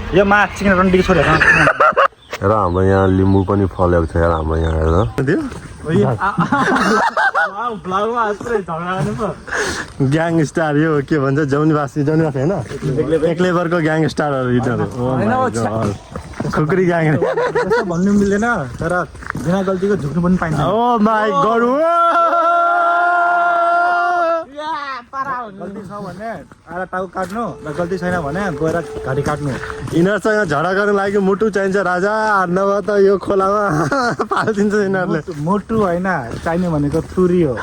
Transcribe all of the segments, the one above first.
यो माछ चिकन रन्डीको छोडेर र हाम्रो यहाँ लिम्बू पनि फलेको छ यार हाम्रो यहाँ हेर्दा ग्याङ स्टार यो के भन्छ जौनीवासी होइन एक्लेबरको ग्याङ स्टारहरू यिनीहरू खुकुरी ग्याङ भन्नु मिल्दैन तर बिना गल्तीको झुक्नु पनि पाइन्छ। ओ माई गड गल्ती छ भने आएर टाउको काट्नु र गल्ती छैन भने गएर घाँटी काट्नु। यिनीहरूसँग झगडा गर्नु लागि मुटु चाहिन्छ राजा, नभए त यो खोलामा पालिदिन्छ यिनीहरूले। मुटु होइन चाहिने भनेको थुरी हो।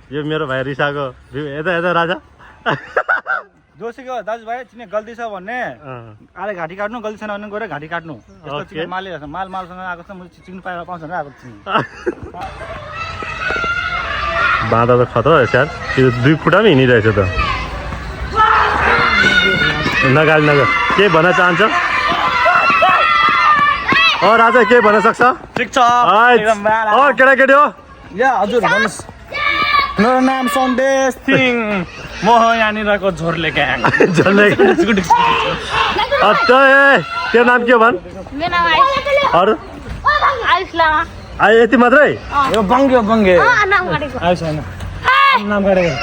यो मेरो भाइ रिसाको यता यता राजा जोशीको दाजुभाइ चिने गल्ती छ भने आएर घाँटी काट्नु, गल्ती छैन भने गएर घाँटी काट्नु। यस्तो चिकन मालसँग आएको छ, मैले चिकन पाएर पाउँछ भनेर आएको छु। बाँधा त खतरा रहेछ यार, यो 2 फुटामै हिँडिरहेछ त। नगाल नगर के भन्न चाहन्छ? राजा के भन्न सक्छ? ठिक छ केटाकेटी हो या हजुर भन्नुहोस्। मेरो नाम सन्देश सिंह, म यहाँनिरको झोर्ले ग्याङ। त्यो नाम के भन्? अरू यति मात्रै? यो बङ्गे बङ्गे आयो छैन नाम गरेको।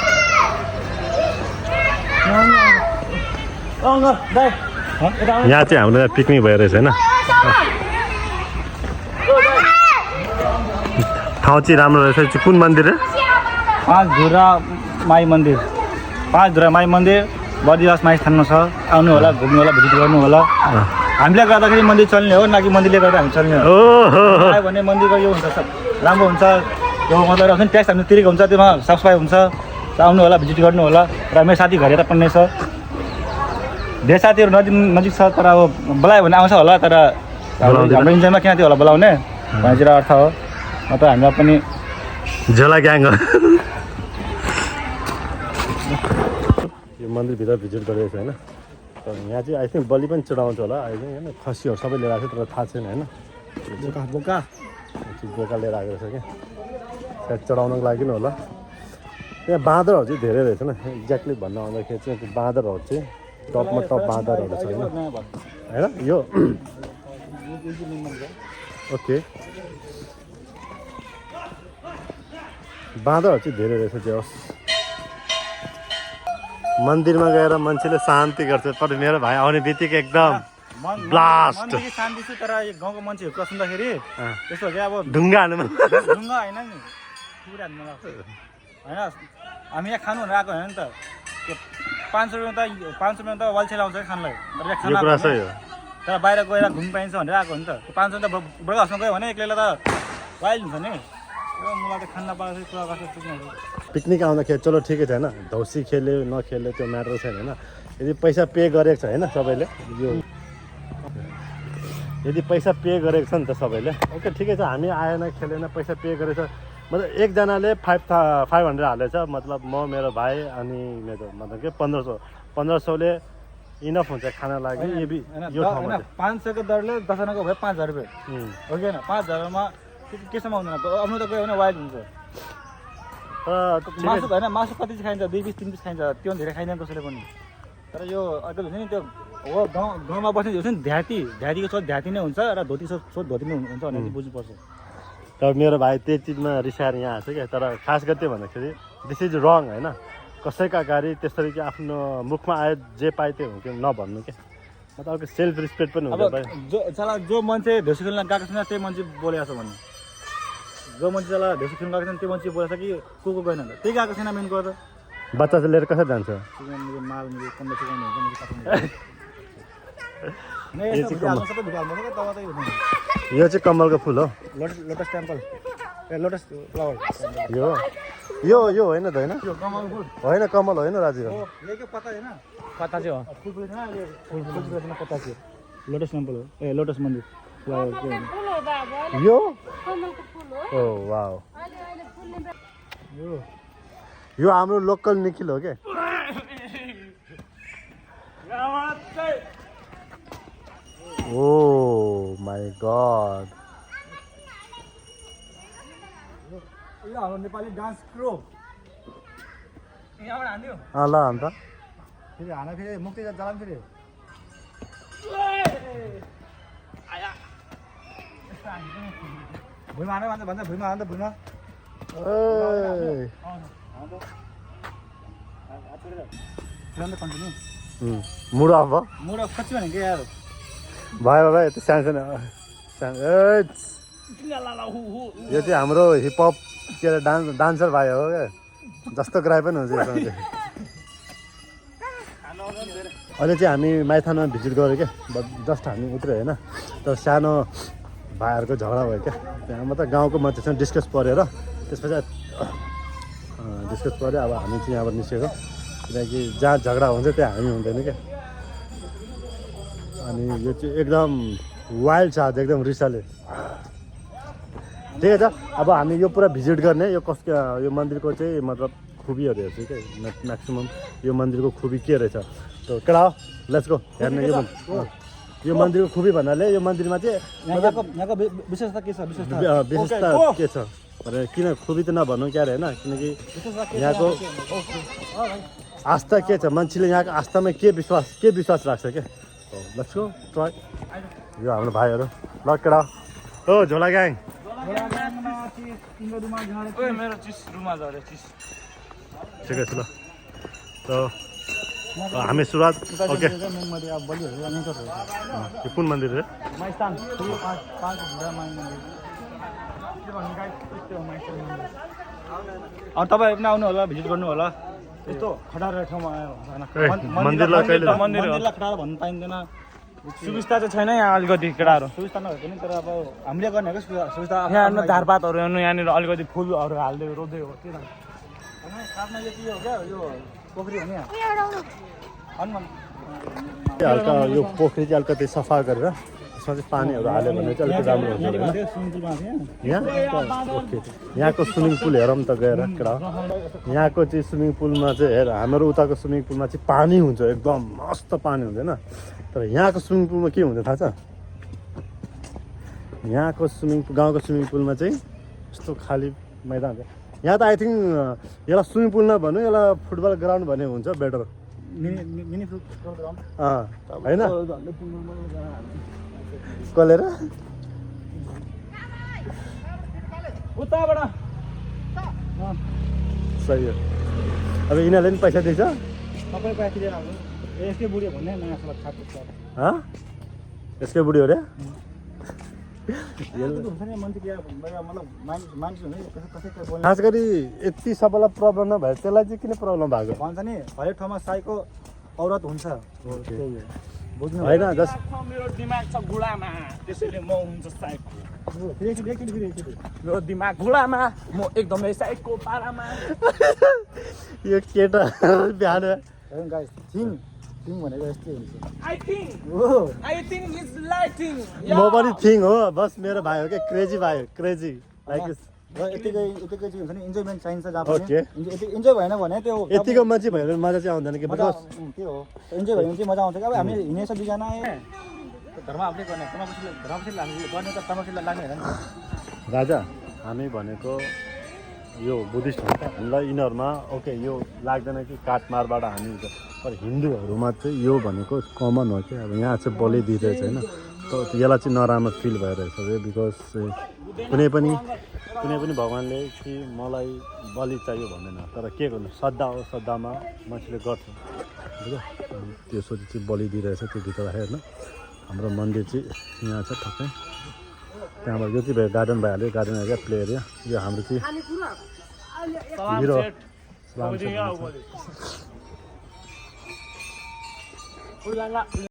यहाँ चाहिँ हाम्रो पिकनिक भइरहेछ होइन। ठाउँ चाहिँ राम्रो रहेछ। कुन मन्दिर? 5 धुरा माई मन्दिर। 5 धुरा माई मन्दिर बर्दिवास माई स्थानमा छ। आउनु होला, घुम्नु होला, भिजिट गर्नु होला। हामीले गर्दाखेरि मन्दिर चल्ने हो, न कि मन्दिरले गर्दा हामी चल्ने हो। आयो भने मन्दिरको यो हुन्छ राम्रो हुन्छ, यो मतलब हुन्छ नि ट्याक्स हामीले तिरेको हुन्छ, त्यसमा साफसफाइ हुन्छ। आउनु होला, भिजिट गर्नु होला। र मेरो साथी घर यता पढ्ने छ, धेरै साथीहरू नजिक छ, तर अब बोलायो भने आउँछ होला। तर हाम्रो इन्जोयमा किन त्यो होला बोलाउने भन्ने चाहिँ अर्थ हो। नत्र हामीलाई पनि झोला ग्याङ हो। यो मन्दिरभित्र भिजिट गरिरहेको छ होइन। यहाँ चाहिँ आई थिङ्क बलि पनि चढाउँछ होला आई थिङ्क होइन। खसीहरू सबै लिएर आएको छ तर थाहा छैन होइन। बोका बोका लिएर आएको रहेछ क्या, सायद चढाउनको लागि नै होला। त्यहाँ बाँदरहरू चाहिँ धेरै रहेछ न। एक्ज्याक्टली भन्न आउँदाखेरि चाहिँ बाँदरहरू चाहिँ टपमा टप बाँदरहरू छ होइन यो। ओके बाँदरहरू चाहिँ धेरै रहेछ। त्यो मन्दिरमा गएर मान्छेले शान्ति गर्छ, तर मेरो भाइ आउने बित्तिकै एकदम ब्लास्ट शान्ति छु। तर यो गाउँको मान्छेहरू सुन्दाखेरि त्यसो चाहिँ अब ढुङ्गा हाल्नु ढुङ्गा होइन नि पुरा हाल्नु लाग्छ होइन। हामी यहाँ खानु भनेर आएको होइन नि त। त्यो 500 रुपियाँ त वालछेल आउँछ खानलाई, तर यहाँ खाना सही हो। तर बाहिर गएर घुम्नु पाइन्छ भनेर आएको हो नि त। 500 त बडा हाउसमा गयो भने एक्लैलाई त वाइल हुन्छ नि। मलाई त खान पाएको कुरा गर्छ। पिकनिक आउँदाखेरि चलो ठिकै छ होइन, धौसी खेल्यो नखेल्यो त्यो म्याटर छैन होइन। यदि पैसा पे गरेको छ होइन सबैले, यो यदि पैसा पे गरेको छ नि त सबैले, ओके ठिकै छ। हामी आएन खेलेन, पैसा पे गरेको छ मतलब एकजनाले 500 हालेछ, मतलब म मेरो भाइ अनि मेरो मतलब के 1500ले इनफ हुन्छ खाना लागि। यो ठाउँमा 500 को दरले 10 जनाको भयो 5000 रुपियाँ हो कि होइन। 5000मा केसम्म आउँदैन, आउनु त गयो भने वाइल्ड हुन्छ। मासु होइन, मासु कति चाहिँ खाइन्छ, 2 पिस 3 पिस खाइन्छ, त्यो धेरै खाइँदैन कसैले पनि। तर यो अर्को हुन्छ नि त्यो हो गाउँमा बस्ने हुन्छ नि ध्यातीको सोच ध्याती नै हुन्छ र धोती सोच धोती नै हुन्छ भनेर बुझ्नुपर्छ। तर मेरो भाइ त्यही चिजमा रिसाएर यहाँ आएको छ क्या। तर खास गरी त्यो भन्दाखेरि दिस इज रङ होइन। कसैका अगाडि त्यसरी कि आफ्नो मुखमा आयो जे पाए त्यो हुन्थ्यो नभन्नु क्या। मतलब अर्को सेल्फ रेस्पेक्ट पनि हुन्छ भाइ। जो मान्छे देउसी खेल्न गएको छैन त्यही मान्छे बोलेको छ भने, जो मान्छे देउसी खेल्न गएको छैन त्यो मान्छे बोलेको छ कि को गएन त त्यही गएको छैन। मेन कुरा त बच्चा चाहिँ लिएर कसरी जान्छ? माल कम्बल यो चाहिँ कमलको फुल हो, lotus temple a lotus flower. यो होइन त होइन यो कमल फुल होइन, कमल होइन राजु। यो के पत्ता हैन कता चाहिँ हो फुलफुल छैन अहिले फुलफुल छैन कता थियो लोटस टेम्पल हो ए लोटस मन्दिर यो कमलको फुल हो ओ वाओ अहिले फुल्ने यो हाम्रो लोकल निखिल हो क्या ओ माई गॉड यो हाम्रो नेपाली डान्स क्रो यहाँबाट हान्दियो ल अन्त फेरि हाना फेरि मुक्ति जालाम फेरि भुइँमा हाने भन्छ भुइँमा हान्दा भुइँमा कन्टिन्यू मुड अफ भयो मुड कति भने के यार भयो भाइ यति सानो सानो यो चाहिँ हाम्रो हिपहप के अरे डान्सर भाइ हो क्या जस्तो ग्राई पनि हुन्छ यसमा चाहिँ अहिले चाहिँ हामी माइथानमा भिजिट गऱ्यो क्या जस्ट हामी उत्र्यो होइन तर सानो भाइहरूको झगडा भयो क्या त्यहाँ मतलब गाउँको मान्छेसँग डिस्कस परेर त्यसपछि डिस्कस पऱ्यो अब हामी चाहिँ यहाँबाट निस्केको किनकि जहाँ झगडा हुन्छ त्यहाँ हामी हुँदैन क्या अनि यो चाहिँ एकदम वाइल्ड छ आज एकदम रिसाले ठिकै छ अब हामी यो पुरा भिजिट गर्ने यो कसको यो मन्दिरको चाहिँ मतलब खुबीहरू हेर्छु क्या म्याक्सिमम् यो मन्दिरको खुबी के रहेछ त केटा हो लेट्स गो हेर्ने यो मन्दिरको खुबी भन्नाले यो मन्दिरमा चाहिँ यहाँको विशेषता के छ विशेषता के छ भने किन खुबी त नभनौँ क्या अरे होइन किनकि यहाँको आस्था के छ मान्छेले यहाँको आस्थामा के विश्वास राख्छ क्या लेट्स गो ट्राई यो हाम्रो भाइहरू ल केटा ओ झोला ग्याङ मेरो चिस रुमा झऱ्यो चिस ठिकै छ ल हामी सुरुवात ओके यो कुन मन्दिर रे तपाईँ पनि आउनु होला भिजिट गर्नु होला यस्तो खटाएर ठाउँमा आयो मन्दिरलाई कहिले मन्दिरलाई खटाएर भन्नु पाइँदैन सुविस्ता चाहिँ छैन यहाँ अलिकति केटाहरू सुविस्ता नभए पनि तर अब हामीले गर्ने हो सुविस्ता यहाँ झारपातहरू हेर्नु यहाँनिर अलिकति फुलहरू हाल्दै रोप्दै हो त्यही खासमा यो के हो क्या यो पोखरी हो नि हल्का यो पोखरी चाहिँ अलिकति सफा गरेर यसमा चाहिँ पानीहरू हाल्यो भने चाहिँ अलिकति राम्रो हुन्छ होइन यहाँ ओके यहाँको स्विमिङ पुल हेरौँ त गएर केटा यहाँको चाहिँ स्विमिङ पुलमा चाहिँ हेर हाम्रो उताको स्विमिङ पुलमा चाहिँ पानी हुन्छ एकदम मस्त पानी हुँदैन तर यहाँको स्विमिङ पुलमा के हुन्छ थाहा छ यहाँको गाउँको स्विमिङ पुलमा चाहिँ यस्तो खाली मैदान हुन्छ यहाँ त आई थिङ्क यसलाई स्विमिङ पुल नभनौँ यसलाई फुटबल ग्राउन्ड भने हुन्छ बेटर मिनी फुटबल ग्राउन्ड होइन कलेर उताबाट सही हो अब यिनीहरूले पनि पैसा दिन्छ सबै पैसा दिएर आउनु यसकै बुढी भन्ने नयाँ सडक खाएको यसकै बुढी हो रे हुन्छ नि मान्छे के मतलब मान्छे हुने कसै बोल्ने खास गरी यति सबैलाई प्रब्लम नभए त्यसलाई चाहिँ किन प्रब्लम भएको भन्छ नि हरेक ठाउँमा साईको औरत हुन्छ बुझ्नु होइन जस्ट मेरो दिमाग छ गुडामा त्यसैले म हुन्छ साइको मेरो दिमाग गुडामा म एकदमै साइको पारामा यो केटा बिहान गाइस थिङ भनेको यस्तै हुन्छ I think it's lighting. म पनि थिङ हो बस मेरो भाइ हो क्या क्रेजी भाइ हो क्रेजी लाइक र यतिकै चाहिँ हुन्छ नि इन्जोयमेन्ट चाहिन्छ जहाँ Okay. पनि इन्जोय भएन भने त्यो यतिको मान्छे भयो भने मजा चाहिँ आउँदैन कि मजा बिकज त्यो हो इन्जोय भयो भने चाहिँ मजा आउँछ कि अब हामी हिँडेछ दुईजना धर्म आफूले गर्ने धर्मशील हामीले गर्ने त तमशील लाग्ने होइन नि राजा हामी भनेको यो बुद्धिस्ट हो त हामीलाई यिनीहरूमा ओके यो लाग्दैन कि काटमारबाट हामी हुन्छ तर हिन्दूहरूमा चाहिँ यो भनेको कमन हो कि अब यहाँ चाहिँ बलि दिइरहेछ होइन तर यसलाई चाहिँ नराम्रो फिल भइरहेछ बिकज कुनै पनि भगवान्ले कि मलाई बलि चाहियो भन्दैन तर के गर्नु श्रद्धा हो श्रद्धामा मान्छेले गर्छ बुझ्यो त्यो सोची चाहिँ बलि दिइरहेछ त्यो भित्र राखेर होइन हाम्रो मन्दिर चाहिँ यहाँ छ ठक्कै त्यहाँबाट यो चाहिँ भयो गार्डन भइहाल्यो गार्डन एरिया प्ले एरिया यो हाम्रो चाहिँ हिरो